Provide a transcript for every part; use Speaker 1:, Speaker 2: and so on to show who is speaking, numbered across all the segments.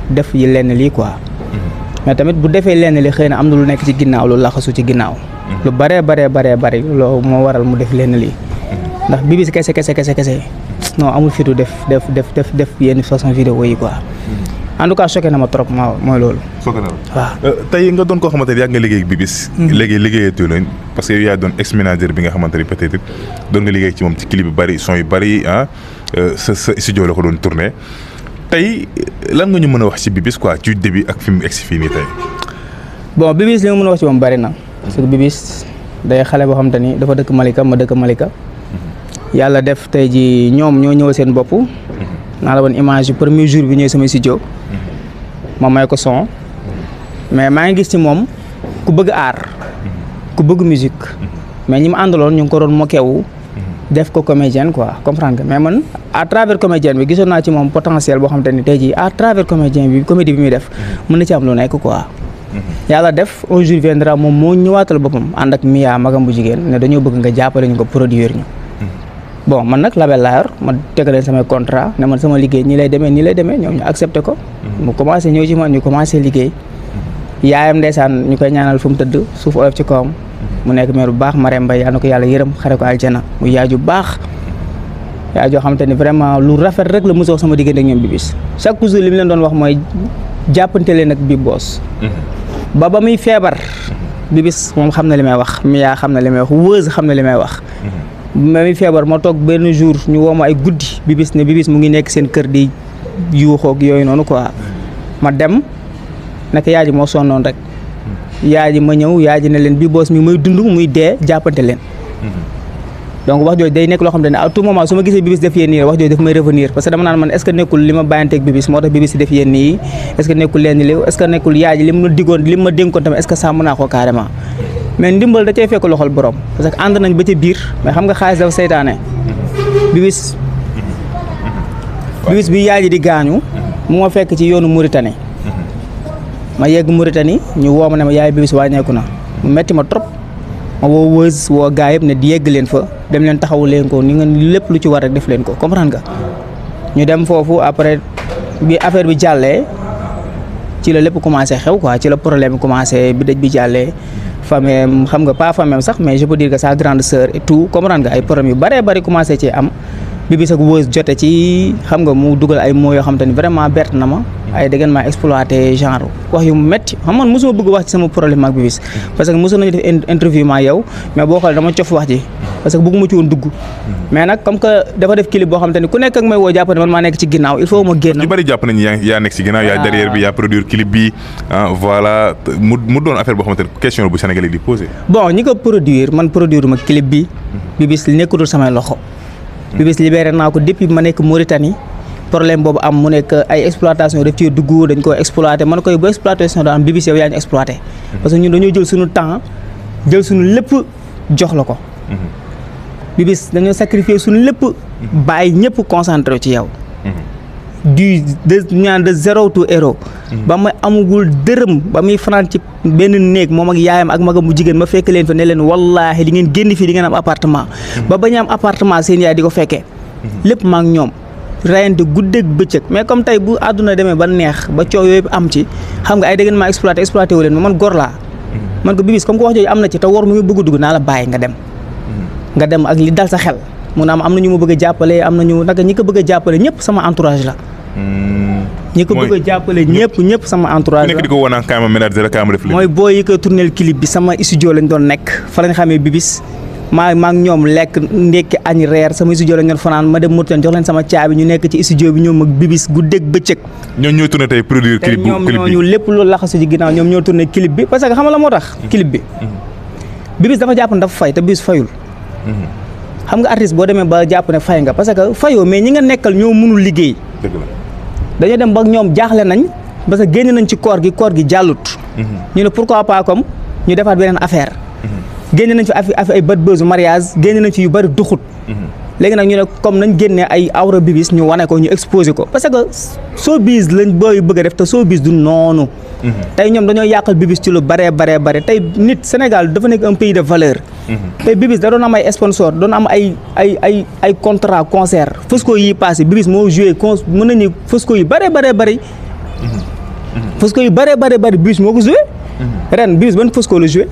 Speaker 1: def yi lenn lii quoi mais tamit bu defee lenn li xëy na am na lu nekk ci ginnaaw lu laxasu ci ginnaaw lu baree bari loolu moo waral mu def lenn lii ndax Bibis kese non amul fitu def yenn façon vidéo yi quoi en tout cas choqué na ma trop mooy loolu.
Speaker 2: choqué na la
Speaker 1: waaw.
Speaker 2: tey nga doon koo xamante ni yàgg nga liggéey ak Bibis. léegi liggéeyatu leen parce que yow yaa doon ex manager bi nga xamante ni peut-être doon nga liggéey ci moom ci clip yu bari son yu bari sa studio la ko doon tourné tey lan nga ñu mën a wax ci Bibis quoi ci début ak fi mu egsi fii nii tey.
Speaker 1: bon Bibis li ma mën a wax ci moom bari na parce que Bibis day xale boo xamante ni dafa dëkk Malika ma dëkk Malika yàlla def tey ji ñoom ñoo ñëw seen bopp. naa la woon image yu premier jour bi ñëwee sama studio ma may ko son mais maa ngi gis ci moom ku bëgg art ku bëgg musique mais ñi ma àndaloon ñu ngi ko doon mokewu def ko comédienne quoi comprendre nga mais man à travers comédienne bi gisoon naa ci moom potentiel boo xam te ni tey jii à travers comédien bi comédie bi muy def mën na ci am lu nekk quoi yàlla def un jour viendra moom moo ñëwaatal boppam ànd ak Mia magam bu jigéen ne dañoo bëgg nga jàppale ñu ko produire ñu bon man nag label laa yor ma tegaleen samay contrat ne man sama liggéey nii lay demee ñoom ñu accepté ko mu commencé ñëw ci man ñu commencé liggéey yaayam ndeysaan ñu koy ñaanal fu mu tëdd suuf oyof ci kawam mu nekk mère bu baax Marème Mbaye yal na ko yàlla yërëm xare ko aljana mu yaay ju baax yaay joo xamante ni vraiment lu rafet rek la mosoo sama diggante ak ñoom Bibis chaque jour li mu leen doon wax mooy jàppante leen ak Bib Boss ba muy feebar Bibis moom xam na li may wax Mia xam na li may wax Weuz xam na li may wax ma muy feebar ma toog benn jour ñu woo ma ay guddi Bibis mu ngi nekk seen kër di yuuxoog yooyu noonu quoi ma dem nekk yaay ji moo sonnoon rek yaay ji ma ñëw yaay ji ne leen Bib Boss mi muy dund muy dee jàppante leen donc wax jooju day nekk loo xam ne à tout moment su ma gisee Bibis def yéen nii wax jooju daf may revenir parce que dama naan man est-ce que nekkul li ma bàyyanteeg Bibis moo tax Bibis def yéen nii est-ce que nekkul leen li est-ce que nekkul yaay ji li ma dénkoon tamit est-ce que sàmm naa ko carrément mais ndimbal da cay fekk loxol borom parce que ànd nañ ba ca biir mais xam nga xaalis dafa seytaane Bibis bi yaay ji di gaañu mu ma fekk ci yoonu Mauritanie ma yegg Mauritanie ñu woo ma ne ma yaay Bibis wàññeeku na mu metti ma trop ma woo Weuz woo gaa yëpp ne di yegg leen fa dem leen taxawu leen ko ni nga lépp lu ci war rek def leen ko comprendre nga ñu dem foofu après bi affaire bi jàllee ci la lépp commencé xew quoi ci la problème bi commencé bi dëj bi jàllee famille xam nga pas famille sax mais je peux dire que sa grande sœur et tout comprendre nga ay problème yu bari commencé ci am Bibis ak Weuz jote ci xam nga mu dugal ay mots yoo xam te ni vraiment bert na ma ay da ngeen maa exploité genre wax yu metti xam man mosuma bëgg wax ci sama problème ak Bibis parce que mosoon nañu def interview ma yow mais boo xoolee dama cof wax ji parce que bëgguma ci woon dugg mais nag comme que dafa def clip boo xam te ni ku nekk ak may woo jàpp ne man maa nekk ci ginnaaw il faut ma génn.
Speaker 2: ñu bari jàpp nañu yaa nekk ci ginnaaw yaa derrière bi yaa produire clip bi voilà mu doon affaire boo xamante ne question bu Sénégalais di posé.
Speaker 1: bon ñi ko produire man produire ma clip bi Bibis nekkutul samay loxo Bibis libéré naa ko depuis ma nekk Mauritanie problème boobu am mu nekk ay exploitation daf ci dugg dañ ko exploité man koy bu exploitation da am Bibis yow yaa ñu exploité parce que ñun dañoo jël suñu temps jël suñu lépp jox la ko Bibis dañoo sacrifier suñu lépp bàyyi ñëpp concentré ci yow de zéro to héros ba ma amugul dërëm ba muy fanaan ci benn néeg moom ak yaayam ak magam bu jigéen ma fekk leen fa ne leen wallaahi di ngeen génn fii di ngeen am appartement ba bañ am appartement seen yaay di ko fekkee lépp maa ngi ñoom rayante guddeeg bëccëg mais comme tey bu àdduna demee ba neex ba coow yooyu am ci xam nga ay da ngeen maa exploité wu leen man gor laa man ko Bibis comme que wax jooju am na ci te war mu ngi bëgg dugg naa la bàyyi nga dem ak li dal sa xel mu ne am na ñu ma bëgg a jàppale am na ñu naka ñi ko bëgg a jàppale ñëpp sama entourage la ñi ko bëgg a jàppale ñëpp sama entourage la
Speaker 2: nekk di ko woon kaama ménage la kaama def
Speaker 1: mooy boo yi ko tournel clip bi sama studio lañ doon nekk fa lañ xamee Bibis maa ak ñoom lekk ndekki añ reer sama studio lañ doon fanaan ma dem Mauritanie jox leen sama caabi ñu nekk ci studio bi ñoom ak Bibis guddeeg bëccëg
Speaker 2: ñoom ñoo tourné tey produire clip bi
Speaker 1: ñoom ñooñu lépp loolu laxasu ci ginnaaw ñoom ñoo tourné clip bi parce que xam nga la moo tax clip bi Bibis dafa jàpp ne dafa fay te Bibis fayul xam nga artiste boo demee ba jàpp ne fay nga parce que fayoo mais ñi nga nekkal ñoo mënul liggéey dañoo dem ba ñoom jaaxle nañ parce que génn nañ ci koor gi jàllut ñu ne pourquoi pas comme ñu defaat beneen affaire génn nañ fi ay bad buzz mariage génn nañ fi yu bari duxut léegi nag ñu ne comme nañ génnee ay awra Bibis ñu wane ko ñu exposé ko parce que showbiz lañ booy bëgg a def te showbiz du noonu tey ñoom dañoo yàqal Bibis ci lu bare tey nit Sénégal dafa nekk un pays de valeur tey Bibis da doon am ay sponsor doon am ay contrat concert Fosco yi passé Bibis moo joué mën nañu Fosco yi bare Fosco yu bëree bëri Bibis moo ko joué. ren Bibis ban Fosco la joué.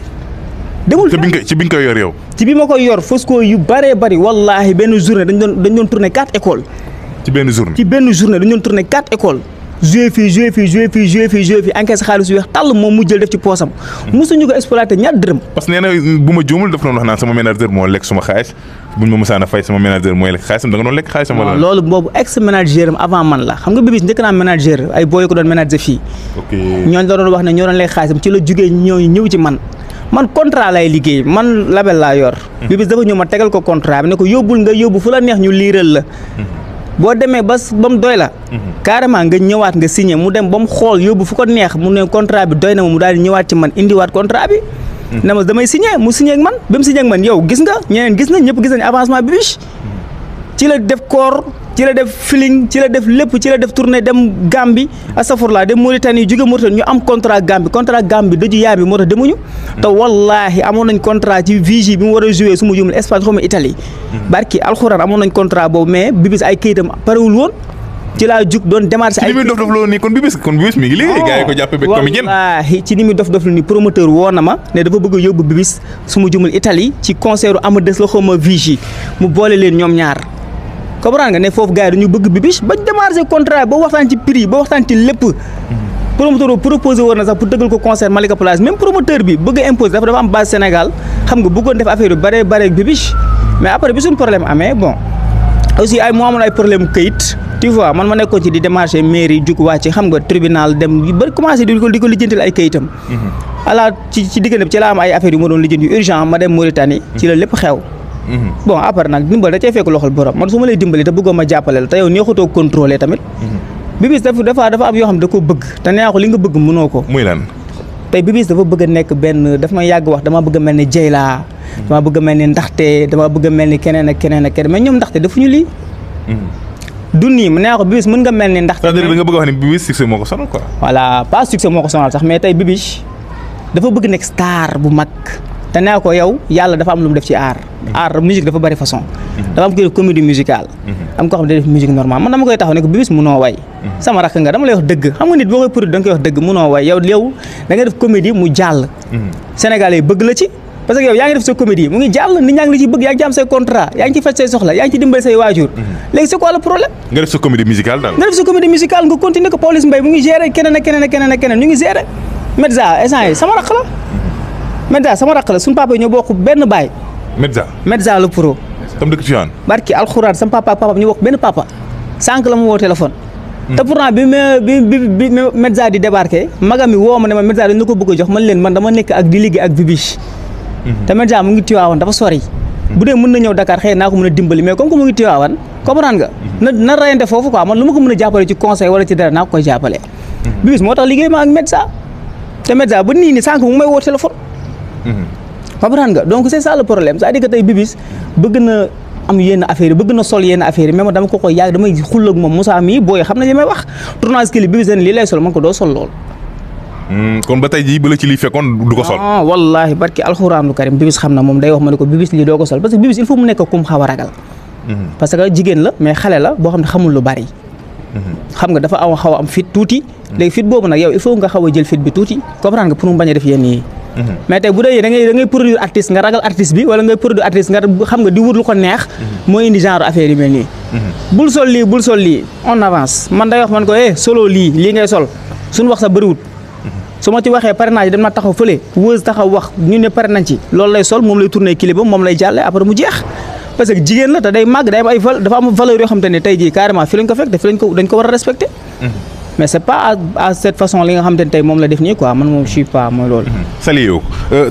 Speaker 1: demul
Speaker 2: ci bi nga koy yor yow.
Speaker 1: ci bi ma koy yor Fosco yu bëree bëri wallaahi benn journée dañ doon tourné 4 écoles.
Speaker 2: ci benn journée
Speaker 1: dañ doon tourné 4 écoles. joué fii encaissé xaalis yu weex tàll moom mu jël def ci poosam. mosuñu ko exploité ñaar dërëm.
Speaker 2: parce que nee na bu ma juumul daf doon wax naan sama manager moo lekk suma xaalis buñ ma mësaan a fay sama manager mooy lekk xaalisam da nga doon lekk xaalisam. wala
Speaker 1: loolu boobu ex manager am avant man la xam nga Bibis njëkk naa manager ay booy ko doon manager fii.
Speaker 2: ok
Speaker 1: ñooñu la doon wax ne ñoo doon lekk xaalisam ci la jugee ñëw ci man contrat lay liggéey man label laa yor. Bibis dafa ñëw ma tegal ko contrat bi ne ko yóbbu fu la neex ñu liiral la. boo demee ba mu doy la. carrément nga ñëwaat nga signé mu dem ba mu xool yóbbu fu ko neex mu ne contrat bi doy na ma mu daal di ñëwaat ci man indiwaat contrat bi. ne ma damay signé mu signé ak man ba mu signé ak man yow gis nga ñeneen gis nañ ñëpp gis nañ avancement Bibis. ci la def koor ci la def feeling ci la def lépp ci la def tournée dem Gambie astafurlaa dem Mauritanie jóge Mauritanie ñu am contrat Gambie dëju yaa bi moo tax demuñu. te wallaahi amoon nañ contrat ci Vigie bi mu war a joué su ma jumul Espagne xaw ma Italie. barki alxuraan amoon nañ contrat boobu mais Bibis ay kayitam parewul woon ci laa jug doon démarché ay.
Speaker 2: ci ni muy dof loo nii kon Bibis mi ngi liggéey. gars yi ko jàppee ba comédien.
Speaker 1: wallaahi ci ni muy dof lu ni promoteur woo na ma ne dafa bëgg a yóbbu Bibis su ma jumul Italie ci concert Amadeus la xaw ma Vigie mu boole leen ñoom ñaar. comprendre nga ne foofu gars yi dañu bëgg Bibis ba démarré contrat ba waxtaan ci prix ba waxtaan ci lépp. promoteur bu proposé woon na sax pour dëggal ko concert Malika Place même promoteur bi bëgg a imposer dafa am base Sénégal xam nga bëggoon def affaire yu bare ak Bibis mais après bi suñu problème amee bon aussi moo amoon ay problème këyit tu vois man ma nekkoon ci di démarché mairie jug wàcc xam nga tribunal dem yu bëri commencé di ko lijjantil ay këyitam. ala ci diggante bi ci la am ay affaire yu ma doon lijjanti yu urgent ma dem Mauritanie ci la lépp xew. bon après nag dimbal da cee fekk loxol borom man su ma lay dimbali te bëggoo ma jàppale la te yow neexutoo contrôler tamit. Bibis dafa am yoo xam ne da koo bëgg te nee ko li nga bëgg mënoo ko.
Speaker 2: muy lan.
Speaker 1: tey Bibis dafa bëgg a nekk benn daf ma yàgg wax dama bëgg a mel ni Jeyla. dama bëgg a mel ni Ndaxte dama bëgg a mel ni keneen ak keneen mais ñoom Ndaxte defuñu lii. du nii mu nee ko Bibis mën nga mel ni Ndaxte.
Speaker 2: c'est-à-dire da nga bëgg a wax ne Bibis succès moo ko sonal quoi.
Speaker 1: voilà pas succès moo ko sonal sax mais tey Bibis dafa bëgg nekk star bu mag. te nee ko yow yàlla dafa am lu mu def ci art musique dafa bari façon dafa am ko def comédie musicale am ko xam ne day def musique normale man dama koy taxaw ne ko Bibis munoo way sama rakk nga dama lay wax dëgg xam nga nit boo koy produit da nga koy wax dëgg munoo way yow da nga def comédie mu jàll Sénégalais yi bëgg la ci parce que yow yaa ngi def sa comédie mu ngi jàll nit ñaa ngi la ci bëgg yaa ngi ci am say contrat yaa ngi ci faj say soxla yaa ngi ci dimbali say waajur léegi c'est quoi le problème
Speaker 2: nga def sa comédie musicale daal
Speaker 1: nga def sa comédie musicale nga continuer ko Pawlish Mbaye mu ngi gérer keneen ñu ngi gérer Medza instant yi sama rakk la Medza sama rakk la suñu papa yi ñoo bokk benn baay. Medza la pro.
Speaker 2: tam dëkk Tivaouane.
Speaker 1: barki alxuraan sama papa ak papa ñu bokk benn papa. sànq la ma woo téléphone. te pourtant bi Medza di débarqué magam mi woo ma ne ma Medza dañ la ko bëgg a jox man leen man dama nekk ak di liggéey ak Bibis. te Medza mu ngi Tivaouane dafa sori. bu dee mën na ñëw Dakar xëy naa ko mën a dimbali mais comme que mu ngi Tivaouane comprendre nga. na rayante foofu quoi man lu ma ko mën a jàppale ci conseil wala ci dara naa ko koy jàppale. Bibis moo tax liggéey ma ak Medza. te Medza ba nii sànq mu may woo téléphone. comprendre nga donc c'est ça le problème c'est-à-dire que tey Bibis bëgg na am yenn affaire yi bëgg na sol yenn affaire yi mais dama ko koy yàgg damay xull ak moom Moussa mii booy xam na li may wax tournage kii Bibis lii lay sol man ko doo sol lool.
Speaker 2: kon ba tey jii ba la ci lii fekkoon du ko sol.
Speaker 1: wallaahi barki alxuraanu karim Bibis xam na moom day wax ma ne ko Bibis lii doo ko sol parce que Bibis il faut mu nekk kum xaw a ragal. parce que jigéen la mais xale la boo xam ne xamul lu bari. xam nga dafa xaw a am fit tuuti. léegi fit boobu nag yow il faut nga xaw a jël fit bi tuuti comprendre nga pour mu bañ a def yenn yi. mais tey bu dee da ngay produire artiste nga ragal artiste bi wala ngay produire artiste nga xam nga di wut lu ko neex. moo indi genre affaire yu mel nii. bul sol lii on avance man day wax man ko solo lii ngay sol suñu wax sa bëriwut. su ma ci waxee parrainage dem na taxaw fële wëz taxaw wax ñu ne pare nañ ci loolu lay sol moom lay tourné clip moom lay jàlle après mu jeex. parce que jigéen la te day màgg day am ay dafa am valeur yoo xam te ne tey jii carrément fi lañ ko fekk te fi dañ ko war a respecter. mais c'est pas à cette façon li nga xamante ne tey moom la def nii quoi man moom je suis pas mooy loolu. Saliou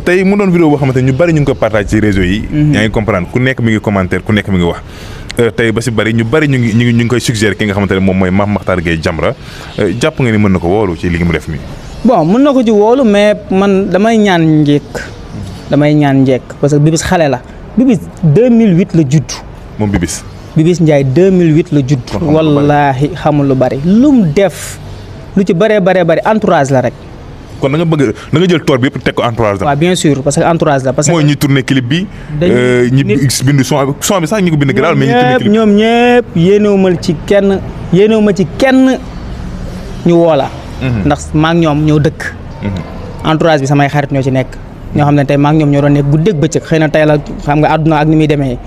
Speaker 2: tey mu doon vidéo boo xamante ne ñu bari ñu ngi ko partage ci réseau yi. yaa ngi comprendre ku nekk mi ngi commentaire ku nekk mi ngi wax. tey ba si bari ñu bari ñu ngi koy suggérer ki nga xamante ne moom mooy Mame Makhtar Gueye Jamra jàpp nga ni mën na ko woolu ci li mu def nii.
Speaker 1: bon mën na ko ci woolu mais man damay ñaan njëkk parce que Bibis xale la Bibis 2008 la judd.
Speaker 2: moom Bibis
Speaker 1: Ndiaye 2008 la judd. wallaahi xamul lu bari lu mu def lu ci bëree entourage la rek.
Speaker 2: kon da nga jël toor bi yëpp teg ko entourage la.
Speaker 1: waaw bien sûr parce que entourage la. parce que
Speaker 2: mooy ñi tourné clip bi. ñi bind son bi sax ñi ko bind garaal mais ñi tourné clip
Speaker 1: ñoom ñëpp yéenewuma ci kenn ñu woola ndax maa ngi ñoom ñoo dëkk. entourage bi samay xarit ñoo ci nekk. ñoo xam ne tey maa ngi ñoom ñoo doon nekk guddeeg bëccëg xëy na tey la xam nga àdduna ak ni muy demee.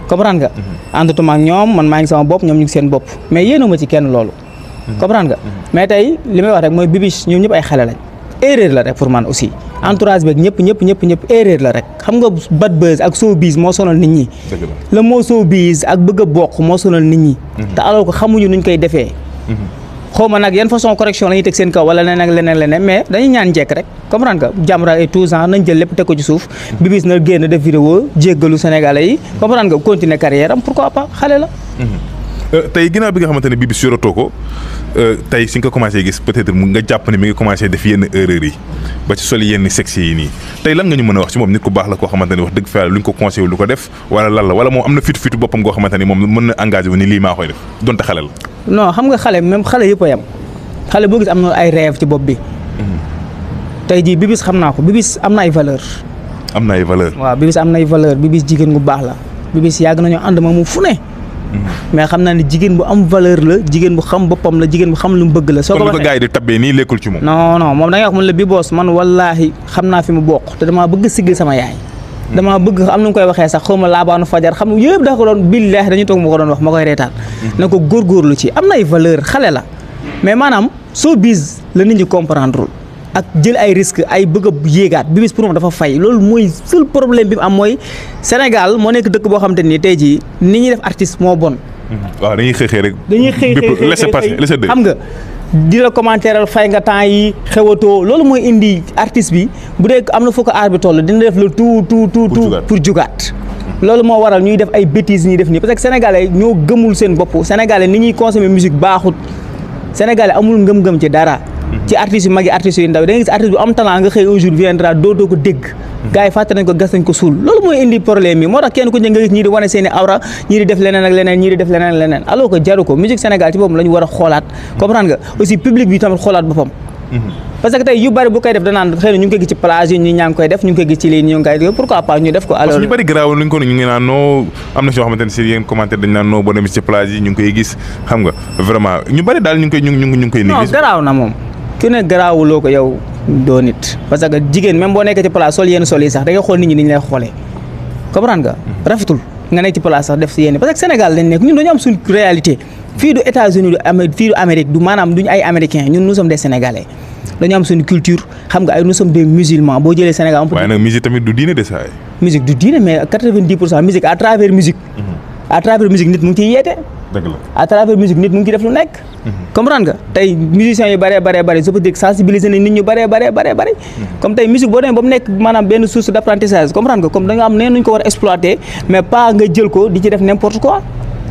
Speaker 1: comprendre nga àndatuma ak ñoom man maa ngi sama bopp ñoom ñu ngi seen bopp mais yéenuma ci kenn loolu. comprendre nga mais tey li may wax rek mooy Bibiche ñoom ñëpp ay xale lañ. erreur la rek pour man aussi entourage beeg ñëpp erreur la rek xam nga bad buzz ak showbiz moo sonal nit ñi. le mot showbiz ak bëgg a bokk moo sonal nit ñi. te alors que xamuñu nuñ koy defee. xaw ma nag yan façon correction la ñuy teg seen kaw wala leneen ak leneen mais dañuy ñaan njekk rek comprendre nga Jamra et tout ça nañ jël lépp teg ko ci suuf. Bibiche na génn def vidéo jéggalu Sénégalais yi comprendre nga continuer carrière am pourquoi pas xale la.
Speaker 2: tey ginnaaw bi nga xamante ne Bibiche yoratoo ko tey si nga ko commencé gis peut-être mu nga jàpp ne mi ngi commencé def yenn erreurs yi ba ci soli yenn sexe yi nii tey lan nga ñu mën a wax ci moom nit ku baax la koo xamante ne wax dëgg fa lu ñu ko conseillé lu ko def wala lan la wala moom am na fitu boppam goo xamante ne moom mën na engagé wu ni lii maa koy def donte xale la. non
Speaker 1: xam nga xale même xale yëpp a yem xale boo gis am na ay rêve ci bopp bi. tey jii Bibiche xam naa ko Bibiche am na ay valeur.
Speaker 2: am na ay valeur.
Speaker 1: waaw Bibiche am na ay valeur Bibiche jigéen gu baax la Bibiche yàgg nañoo ànd ma mu fu ne. mais xam naa ne jigéen bu am valeur la jigéen bu xam boppam la jigéen bu xam lu mu bëgg la. soo ko waxee kon lu ko gars yi di tabbee nii lekkul ci moom. non moom da ngay wax man la Bibos man wallaahi xam naa fi mu bokk te damaa bëgg sigil sama yaay. damaa bëgg am nu mu koy waxee sax xaw ma laabaanu fajar xam nga yëpp da ko doon billaahi dañuy toog ma ko doon wax ma koy reetaan. na ko góorgóorlu ci am na ay valeur xale la mais maanaam showbiz la nit ñi comprendre ak jël ay risque ay bëgg a yéegaat Bibiche pour moom dafa fay loolu mooy seul problème bi mu am mooy Sénégal moo nekk dëkk boo xam te ni tey jii ni ñuy def artiste moo bon.
Speaker 2: waaw dañuy xëy rek.
Speaker 1: dañuy xëy
Speaker 2: laisser passer laisser
Speaker 1: xam nga di la commentaire fay nga temps yi xewatoo loolu mooy indi artiste bi bu dee am na foo ko aar bi toll dina def le tout pour jugaat. loolu moo waral ñuy def ay bêtises ñuy def nii parce que sénégalais ñoo gëmul seen bopp sénégalais ni ñuy consommer musique baaxut sénégalais amul ngëm-ngëm ci dara. ci artistes yu mag yi artistes yu ndaw da ngay gis artiste bu am talent nga xëy un jour viendra dootoo ko dégg. gars yi fàtte nañ ko gas nañ ko suul loolu mooy indi problème yi moo tax kenn ku ne nga gis ñii di wane seen i awra ñii di def leneen ak leneen ñii di def leneen ak leneen alors que jaru ko musique Sénégal ci boppam la ñu war a xoolaat comprendre nga aussi public bi tamit xoolaat boppam. parce que tey yu bari bu koy def danaan xëy na ñu ngi koy gis ci plage yi ñi ñaa ngi koy def ñu ngi koy gis ci lii ñu ngi koy def pourquoi pas ñu def ko. alors
Speaker 2: parce que ñu bari garaaw luñ ko ñu ngi naan non am na si yoo xamante ne si yéen commentaire dañ naan non boo demee ci plage yi ñu ngi koy gis xam nga vraiment ñu bari daal ñu ngi koy ñu ngi koy
Speaker 1: non garaaw na moom ku ne garaawuloo ko yow doo nit parce que jigéen même boo nekkee ci place sol yenn sol yi sax da ngay xool nit ñi ni ñu lay xoolee comprendre nga rafetul nga nekk ci place sax def si yenn parce que Sénégal lañ nekk ñun dañu am suñu réalité fii du États-Unis fii du Amérique du maanaam duñu ay américains ñun nous sommes des Sénégalais dañu am suñu culture xam nga ay nous sommes des musulmans boo jëlee Sénégal.
Speaker 2: waaye nag musique tamit du diine de saa yi.
Speaker 1: musique du diine mais 90% musique à travers musique. à travers musique nit mu ngi ciy yeete.
Speaker 2: dëgg la
Speaker 1: à travers musique nit mu ngi ciy def lu nekk. comprendre nga tey musiciens yu bëree je peux dire sensibiliser nit ñu bëree. comme tey musique boo demee ba mu nekk maanaam benn source d' apprentissage comprendre nga comme da nga am nee nuñ ko war a exploiter mais pas nga jël ko di ci def n'importe quoi.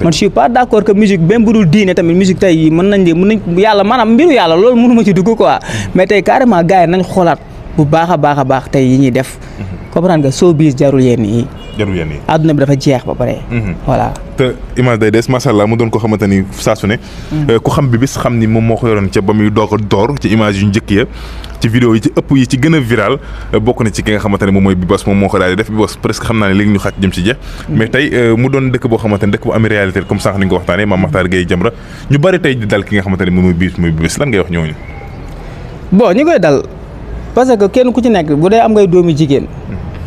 Speaker 1: man je suis pas d' accord que musique même bu dul diine tamit musique tey mën nañ yàlla maanaam mbiru yàlla loolu mënuma ci dugg quoi mais tey carrément gars yi nañ xoolaat bu baax a baax tey yi ñuy def. comprendre nga showbiz jarul yenn yi. àdduna bi dafa jeex ba pare. voilà
Speaker 2: te image day des macha allah mu doon ko xamante ni saa su ne. ku xam Bibiche xam ni moom moo ko yoroon ca ba muy doog a door ci image yu njëkk ya ci vidéo yi ci ëpp yi ci gën a viral bokk na ci ki nga xamante ne moom mooy Bibos moom moo ko daal di def Bibos presque xam naa ne léegi ñu xaaj jëm ci jeex. mais tey mu doon dëkk boo xamante ne dëkk bu am réalité comme sànq ni nga ko waxtaanee Mame Makhtar Gueye Jamra ñu bari tey di dal ki nga xamante ne moom mooy Bibos lan ngay wax ñooñu.
Speaker 1: bon ñu koy dal parce que kenn ku ci nekk bu dee am ngay doomi jigéen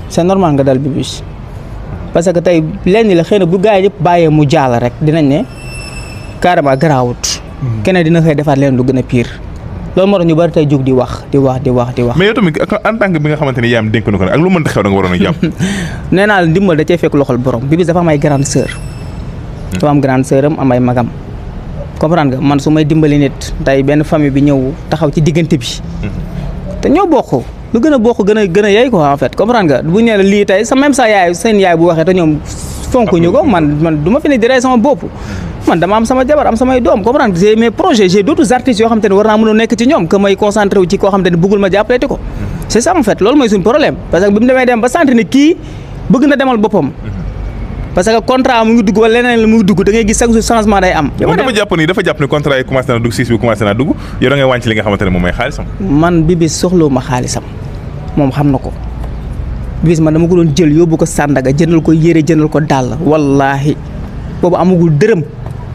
Speaker 1: c'est normal nga dal Bibiche parce que tey lenn la xëy na bu gars yi yëpp bàyyee mu jàll rek dinañ ne carrément garaawut. keneen dina koy defaat leen lu gën a pire. loolu moo tax ñu bari tey jóg di wax.
Speaker 2: mais yow tamit en tant que bi nga xamante ne yaa am dénk na ko ne ak lu mënta xew da nga waroon a jàpp.
Speaker 1: nee naa la ndimbal da cee fekk loxol borom Bibiche dafa am ay grande sœur. dafa am grande sœur am ay magam. comprendre nga man su may dimbali nit tey benn famille bi ñëw taxaw ci diggante bi. te ñoo bokk. lu gën a bokk gën a yey quoi en fait comprendre nga bu ñu nee la lii tey sa même sa yaay seen yaay bu waxee te ñoom fonkuñu ko man du ma fi ne di rey sama bopp man dama am sama jabar am samay doom comprendre nga j'ai mes projets j'ai d'autres artistes yoo xam te ne war naa mën a nekk ci ñoom que may concentré wu ci koo xam te ne bëggul ma jàppale ko c'est ça en fait loolu mooy suñu problème parce que bi mu demee dem ba sentir ne kii bëgg na demal boppam parce que contrat mu ngi dugg wala leneen la mu ngi dugg da ngay gis chaque jour changement day am.
Speaker 2: dafa jàpp ni contrat yi commencé na dugg siis bi commencé na dugg yow da ngay wàññi li nga xamante ne moom mooy xaalisam.
Speaker 1: man Bibiche soxloo ma xaalisam moom xam na ko Bibiche man dama ko doon jël yóbbu ko Sandaga jëndal ko yére jëndal ko dàll wallaahi boobu amagul dërëm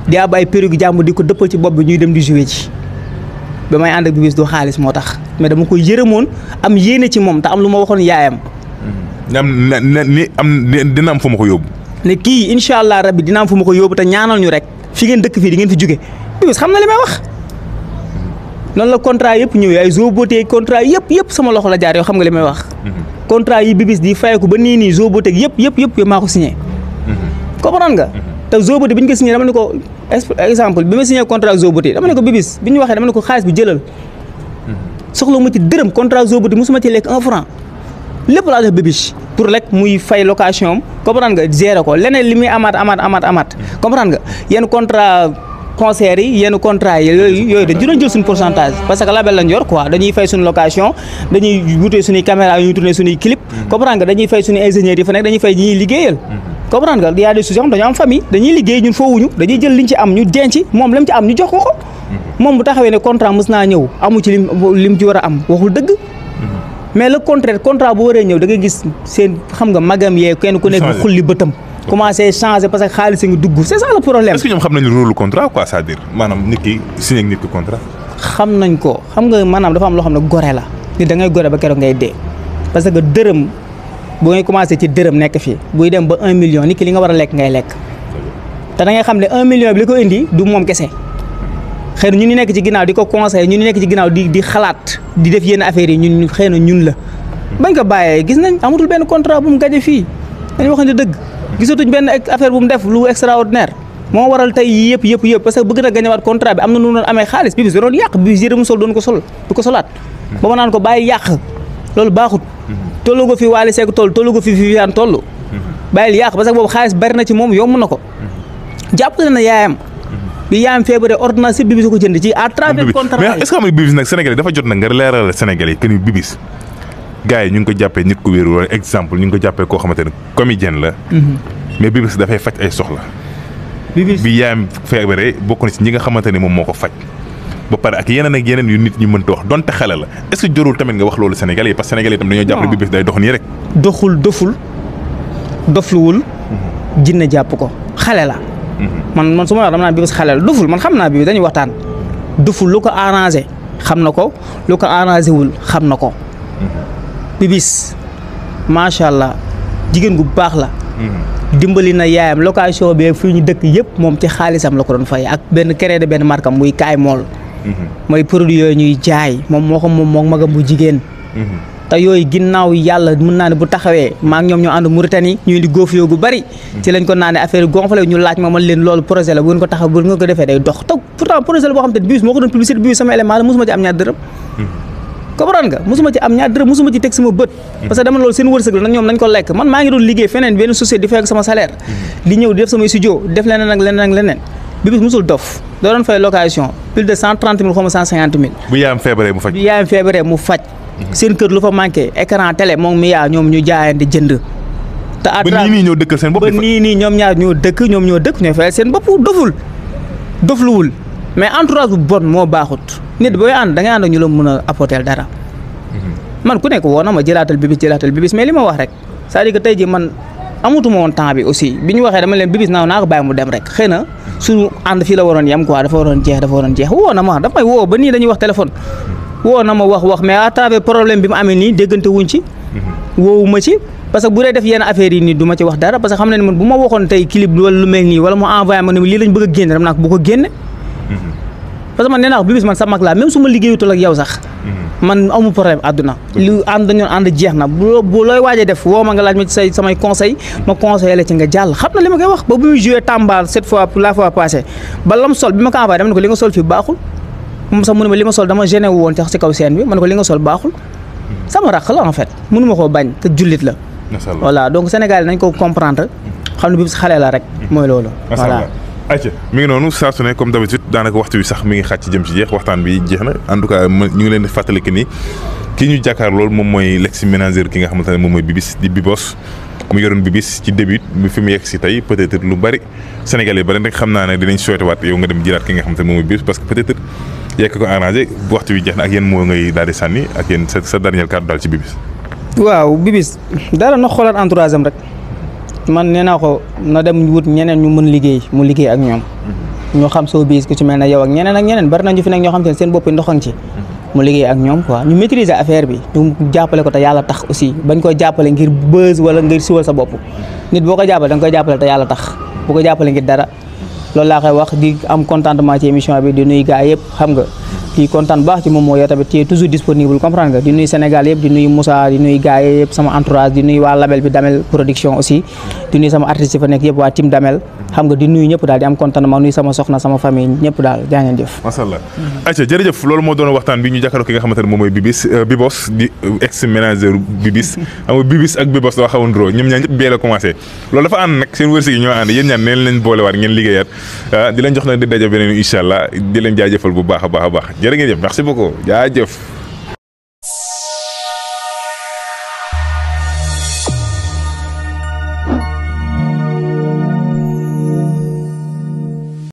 Speaker 1: di ab ay perruque jàmm di ko dëppal ci bopp bi ñuy dem di jouer ci ba may ànd ak Bibis du xaalis moo tax mais dama ko yërëmoon am yéene ci moom te am lu ma waxoon yaayam.
Speaker 2: dina am fu ma ko yóbbu.
Speaker 1: ne kii incha allah rabbi dina am fu ma ko yóbbu te ñaanal ñu rek fi ngeen dëkk fii di ngeen fi jóge Bibis xam na li may wax. noonu la contrat yëpp ñëwee ay Zoboté contrat yëpp sama loxo la jaar yoo xam nga li may wax. contrat yi Bibis di fayeku ba nii Zoboté yëpp maa ko signé. comprendre nga. te Zoboté bi ñu ko signé dama ne ko exemple bi ma signé contrat Zoboté dama ne ko Bibis bi ñu waxee dama ne ko xaalis bi jëlal. soxla ma ci dërëm contrat Zoboté musuma ci lekk 1 franc lépp laa def Bibis pour rek muy fay location am comprendre nga gérer ko leneen li muy amaat comprendre nga yenn contrat. concert yi yenn contrat yi yooyu dañ ci doon jël suñu pourcentage parce que label lañ yor quoi dañuy fay suñu location dañuy wutee suñuy caméra yu ñuy tourner suñuy clip comprendre nga dañuy fay suñu ingénieurs yi fa nekk dañuy fay ñi ñuy liggéeyal comprendre nga y a des sujets dañoo am famille dañuy liggéey ñun foowuñu dañuy jël liñ ci am ñu denc moom lam ci am ñu jox ko moom bu taxawee ne contrat mës naa ñëw amu ci lim ci war a am waxul dëgg mais le contraire contrat bu waree ñëw da ngay gis seen xam nga magam yee kenn ku nekk bu xulli bëtam commencé changer parce que xaalis nga dugg c'est ça le problème.
Speaker 2: est-ce que ñoom xam nañu rôle contrat quoi c'est-à-dire maanaam nit ki signé ak nit ki contrat.
Speaker 1: xam nañ ko xam nga maanaam dafa am loo xam ne gore la nit da ngay gore ba keroog ngay dee parce que dërëm bu ngay commencé ci dërëm nekk fii buy dem ba 1 million nit ki li nga war a lekk ngay lekk te da ngay xam ne 1 million bi li ko indi du moom kese xëy na ñun ñu nekk ci ginnaaw di ko conseillé ñun ñu nekk ci ginnaaw di xalaat di def yenn affaires yi ñun xëy na ñun la bañ ko bàyyee gis nañ amatul benn contrat bu mu gaje fii dañu waxante dëgg. gisatuñ benn affaire bu mu def lu extraordinaire moo waral tey yëpp parce que bëgg na gañewaat contrat bi am na nu doon amee xaalis Bibis doon yàq Bibis yére mu sol doon ko sol du ko solaat ba ma naan ko bàyyi yàq loolu baaxut tollu ko fi Wally Seck tollu ko fi Viviane toll bàyyil yàq parce que boobu xaalis bari na ci moom yomb na ko jàpp na yaayam bi yaayam feebaree ordonnance si Bibis ko jënd ci à travers contrat
Speaker 2: mais est-ce que xam nga Bibis nag Sénégalais dafa jot na nga leeral Sénégalais que ni Bibis gars yi ñu ngi ko jàppee nit ku wéeru wala exemple ñu ngi ko jàppee koo xamante ne comédien la. mais Bibis dafay faj ay soxla. Bibis bi yaayam feebaree bokk na ci ñi nga xamante ne moom moo ko faj. ba pare ak yeneen yu nit ñi mënta wax donte xale la est-ce que jorul tamit nga wax loolu Sénégalais yi parce que Sénégalais yi tam dañoo jàpp ne Bibis day dox nii rek.
Speaker 1: dofluwul. jinne jàpp ko xale la. man su ma wax dama naan Bibis xale la doful man xam naa Bibis dañuy waxtaan. doful lu ko arrangé xam na ko lu ko arrangé wul xam na ko. Bibis macha allah jigéen gu baax la. dimbali na yaayam location bi fii ñu dëkk yëpp moom ci xaalisam la ko doon fay ak benn créé benn markam muy kaay mool. mooy produit yooyu ñuy jaay moom moo ko moom magam bu jigéen. te yooyu ginnaaw yàlla mën naa ne bu taxawee maa ngi ñoom ñoo ànd Mauritanie ñuy di góof yoo gu bari. ci lañ ko naan affaire gonflé ñu laaj ma man leen loolu projet la bu ngeen ko taxaw bu ngeen ko defee day dox te pourtant projet la boo xam te Bibis moo ko doon publicité Bibis sama élément la mosuma ci am ñaar dërëm. comprendre nga mosuma ci am ñaar dërëm mosuma ci teg sama bët. parce que dama loolu seen wërsëg la nag ñoom nañ ko lekk man maa ngi doon liggéey feneen benn société di fay sama salaire. di ñëw di def sama studio def leneen ak leneen. Bibis mosul dof doo doon fay location plus de 130 000 xaw ma 150 000.
Speaker 2: bu yaayam feebaree mu faj.
Speaker 1: bu yaayam feebaree mu faj. seen kër lu fa manqué écran télé moom mi yaa ñoom ñu jaayante jënd. te à
Speaker 2: ba nii ñoo dëkkal seen bopp.
Speaker 1: ba nii ñoom ñaar ñoo dëkk ñooy fayal seen bopp dofluwul mais entourage bu bon moo baaxut nit booy ànd da ngay ànd ak ñu la mën a apporter dara. man ku nekk woo na ma jëlaatal Bibis mais li ma wax rek c'est-à-dire que tey jii man amatuma woon temps bi aussi bi ñu waxee dama leen Bibis naa ko bàyyi mu dem rek xëy na suñu ànd fii la waroon yem quoi dafa waroon jeex woo na ma dafa may woo ba nii dañuy wax téléphone woo na ma wax mais à travers problème bi mu amee nii déggante wuñ ci woowu ma ci parce que bu dee def yenn affaires yi nii du ma ci wax dara parce que xam ne man bu ma waxoon tey clip wala lu mel nii wala mu envoyé ma ne lii lañ bëgg a génne dama naa ko bu ko génne parce que man nee naa ko Bibis man sa mag laa même su ma liggéeyutul ak yow sax man amu problème àdduna lu ànd dañoon ànd jeex na bu looy waajee def woo ma nga laaj ma ci samay conseil ma conseillé la ci nga jàll xam na li ma koy wax ba bu muy joué Tamba cette fois pour la fois passée ba lam sol bi ma ko envoyé dama ne ko li nga sol fii baaxul moom sax mu ne ma li ma sol dama gêné wu woon sax ci kaw scène bi ma ne ko li nga sol baaxul sama rakk la en fait mënu ma koo bañ te jullit la voilà donc Sénégal nañ ko comprendre xam ne Bibis xale la rek mooy loolu voilà
Speaker 2: ayca mi ngi noonu saa su ne comme d'habitude daanaka waxtu wi sax mi ngi xàcc jëm ci jeex waxtaan bi jeex na en tout cas ñu ngi leen di fàttali que ni kii ñu jàkkaar loolu moom mooy l'ex ménageur ki nga xamante ne moom mooy Bibis di Bibos mu yoroon Bibis ci début bi fi mu yegg si tey peut-être lu bari Sénégalais yi bari nag xam naa ne dinañ souhaité waat yow nga dem jëlaat ki nga xamante ne moom mooy Bibis parce que peut-être yekk ko arrangé bu waxtu wi jeex na ak yéen moo ngay daal di sànni ak yéen sa dernier kàddu daal ci Bibis.
Speaker 1: waaw Bibis dara na xoolaat entourage am rek man nee naa ko na dem wut ñeneen ñu mën liggéey mu liggéey ak ñoom ñu xam showbiz ku ci mel ne yow ak ñeneen bari nañu fi nag ñoo xam te ne seen bopp ndoxang ci mu liggéey ak ñoom quoi ñu maîtriser affaire bi ñu jàppale ko te yàlla tax aussi bañ koy jàppale ngir buzz wala ngir siwal sa bopp nit boo ko jàppale da nga koy jàppale te yàlla tax boo ko jàppale ngir dara loolu laa koy wax di am contentement ci émission bi di nuyu gars yëpp xam nga di kontaan bu baax ci moom moo yow tamit ci toujours disponible comprendre nga di nuyu Sénégal yëpp di nuyu Moussa di nuyu gars yëpp sama entourage di nuyu waa label bi Damel production aussi di nuyu sama artiste yi fa nekk yëpp waa team Damel xam nga di nuyu ñëpp daal di am contentement nuyu sama soxna sama famille ñëpp daal jaa ngeen jëf.
Speaker 2: macha allah ayca jërëjëf loolu moo doon waxtaan bi ñu jàkkaarloo ki nga xamante ne moom mooy Bibos di ex ménageur Bibis xam nga Bibis ak Bibos doo xaw a ndróo ñoom ñaar ñëpp bee la commencé loolu dafa ànd nag seen wërsëg yi ñoo ànd yéen ñaar neen leen boolewaat ngeen liggéeyaat di leen jox nag di daje beneen incha allah di leen jaajëfal bu baax a baax a baax jërë ngeen jëf merci beaucoup jaajëf